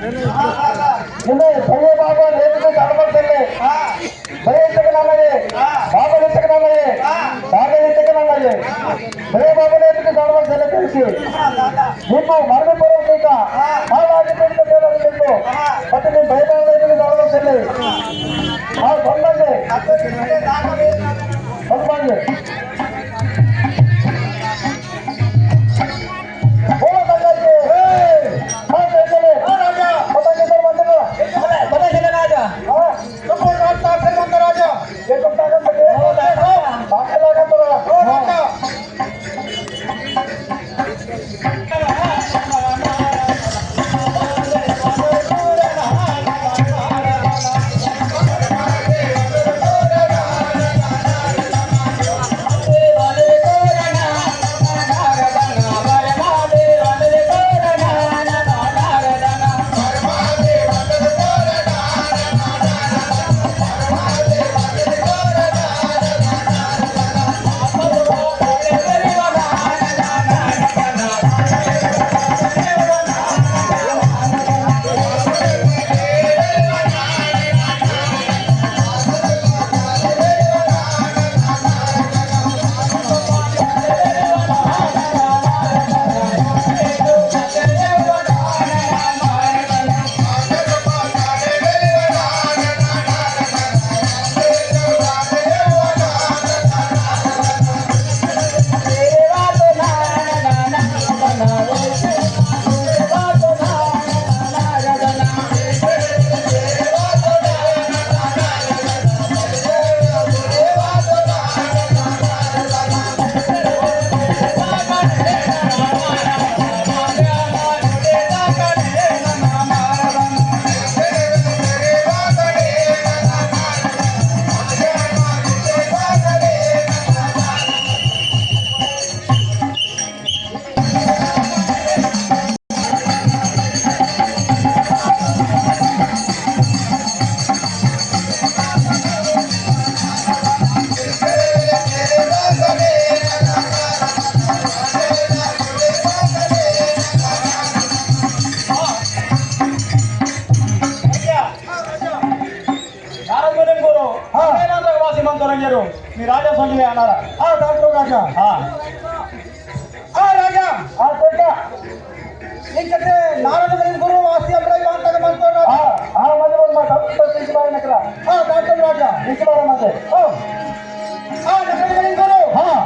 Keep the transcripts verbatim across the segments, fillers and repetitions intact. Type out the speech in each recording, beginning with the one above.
निम्मे भैया बाबा नेतृत्व धर्म चले। भैया इतके नाम ये, बाबा इतके नाम ये, बाबा इतके नाम ये। भैया बाबा नेतृत्व धर्म चले करके। निम्मे मरने पर का, हाँ, आज इतके चले निम्मे। पति ने भैया बाबा नेतृत्व धर्म चले। हाँ, भगवान ने। भगवान ने। बोलो संजय जी। हाँ, जय जय। हाँ, राजा। पता नहीं, सर, मंदिर में। पता चले, राजा। हाँ। तो बोल, राज साहब, फिर मंदिर राजा। ये तो ताकत है। हाँ, राजा। बाकी लागत तो रहा। हाँ, राजा। नारद मुनि गुरु, हाँ। कैलास वासी मंत्र रंगेरु, मी राजा संजय अनारा। हाँ, डॉक्टर राजा। हाँ। हाँ, राजा। हाँ, बेटा। इनके नारद मुनि गुरु वासी अपने बात तक मंत्र रंगेरु। हाँ, हाँ, मजे बोल मत, अब तो तीस बार निकला। हाँ, डॉक्टर राजा। तीस बार मत। हाँ। हाँ, नारद मुनि गुरु। हाँ।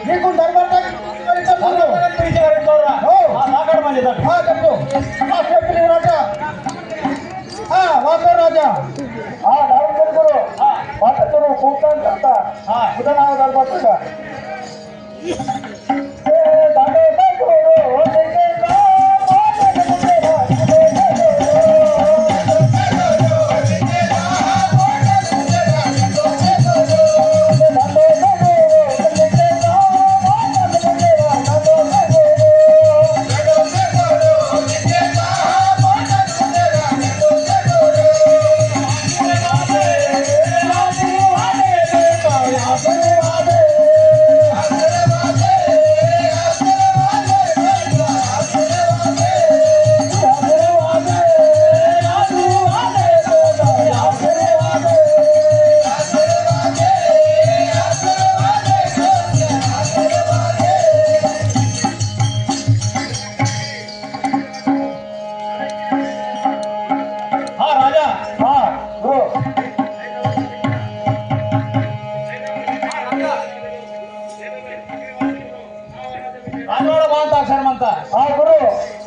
ये कौन दरबार तक? दरबार तक पीछे कर दो रहा। हो। हाँ, नागर मजे तक। हाँ, तब तो। हाँ, सेठ राजा। हाँ, वासो राजा। हाँ, नारायण गुरु। हाँ। वासो गुरु, भूतान करता। हाँ। उधर आओ, दरबार तक। हाँ, राजा। हाँ, गुरु। राजवाड़ा बांध ताकसर मंता। हाँ, गुरु।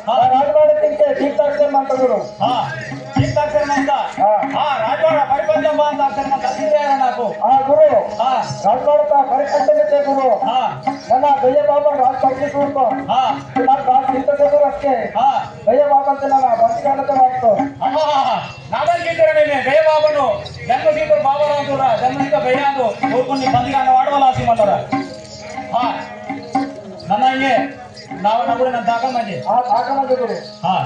हाँ। राजवाड़ा तिंके ठीक ताकसर मंता, गुरु। हाँ, ठीक ताकसर मंता। हाँ। हाँ, राजवाड़ा परिपंचम बांध ताकसर मंता। अति दया नाको। हाँ, गुरु। हाँ। राजवाड़ा का परिपंचम ते, गुरु। हाँ। नना भैया बाबा राज पक्षी सूर को। हाँ। ना राज चिंता से रख के। हाँ। भैया बाबा ते ना बंदी करने तो रख तो। हाँ, हाँ, हाँ, हाँ। नादर की तरह नहीं, भैया बाबा नो। जन्म सीतर बाबा राम तोरा, जन्म सीतर भैया तो, और कोनी बंदी करने वाला वाला आसी मंदरा। हाँ। नना ये। नावा ना गुरे ना दाका मजे। हाँ, दाका मजे गुरे। हाँ।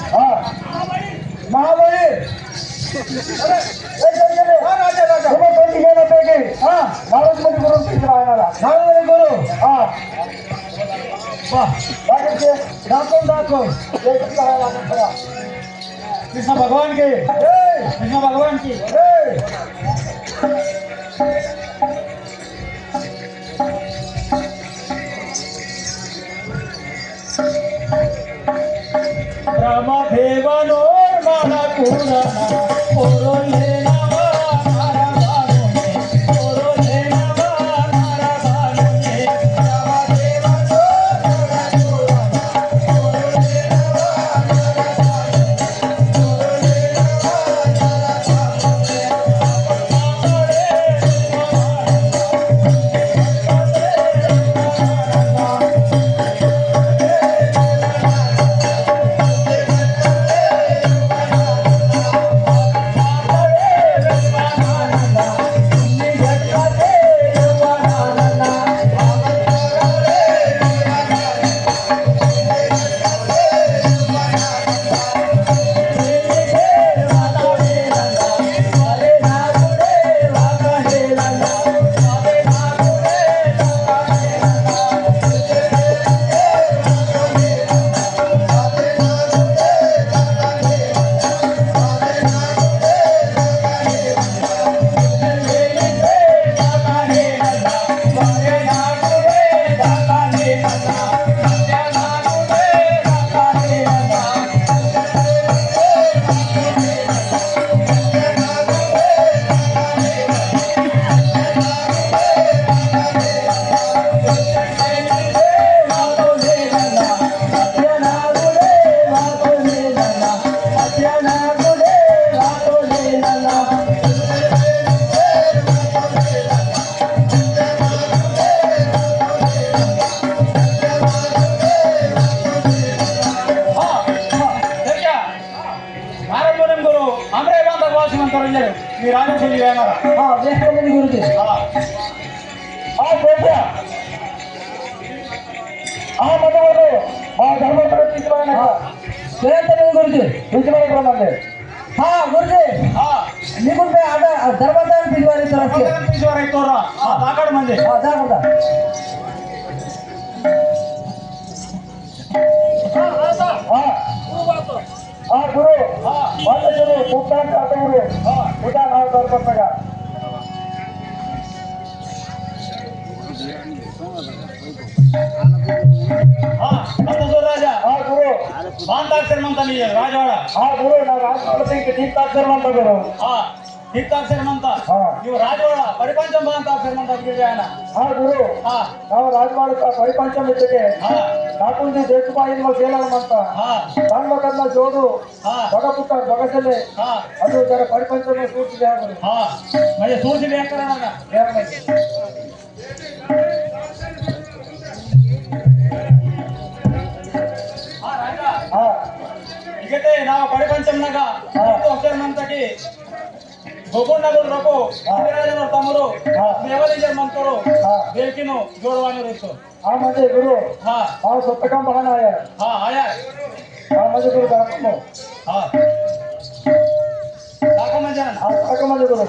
हाँ, महाबली। अरे, ए, चल, चल, हाँ, राजा, राजा। तुम तो ठीक है ना, बेटी? हाँ। नारद मुनि गुरु की तरह आया ना। नारद मुनि गुरु। हाँ। वाह। बाकी के दाखो, दाखो। ये कितना है, राजा, थोड़ा। कृष्ण भगवान की। जय। कृष्ण भगवान की। जय। ब्रह्मदेवनोर माला कुराना, ओरोले नवा मारा बानुने, ओरोले नवा मारा बानुने, ब्रह्मदेवनोर माला कुराना, ओरोले नवा मारा बानुने। हाँ, हाँ, देखिया, भारत बोलें गुरु, हमरे बांध वासी मंत्र ये, ये राजा सुन लिया हमारा। हाँ, देख तो मेरी गुरु जी। हाँ। हाँ, देखिया। हाँ, मतलब बोलो, हाँ, धर्म पर किस बात है? हाँ, जय तो मेरी गुरु जी। किस बात है, प्रमाण है? हाँ, गुरुजी। हाँ। निकुल पे आधा धर्मदान पिछवारी तरफ से। धर्मदान पिछवारी तोरा। हाँ, दागड़ मंजे। हाँ, दागड़ दा। हाँ, हाँ, हाँ। हाँ। हाँ, गुरु। हाँ। बात सुनो, भुगतान करते गुरु। हाँ। भुगतान हाँ, कर पड़ता का। हाँ, नंदकिशोर राजा। हाँ, गुरु। बांध ताकसेर मंता नी राजवाड़ा। हाँ, गुरु, ना राजवाड़ा से ठीक ताकसेर मंता गुरु। हाँ, ठीक ताकसेर मंता। हाँ। यो राजवाड़ा, परिपंचम बांध ताकसेर मंता गिर जाना। हाँ, गुरु। हाँ। ना राजवाड़ा का परिपंचम इतके। हाँ। नाकुंदी देख पाइन में सेला मंता। हाँ। तन वकत ना जोड़ू। हाँ। बगा पुत्ता, बगा सेले। हाँ। अदु जरा परिपंचम में सूट लिया गुरु। हाँ। मैं सूट लिया करा ना। लिया मैं। हाँ, राजा। हाँ। इगते ना परिपंचम नगा, हाँ। तो अक्षर मंता की, गोकुल नगर रको, हाँ। राजा नर तमरो, हाँ। देवली जर मंतरो, हाँ। देवकीनो जोड़वानो रेसो। हाँ, मजे गुरु। हाँ। हाँ, सत्य काम बहाना आया। हाँ, आया। हाँ, मजे गुरु, दाखो। हाँ। दाखो मजे ना। हाँ, दाखो मजे गुरु।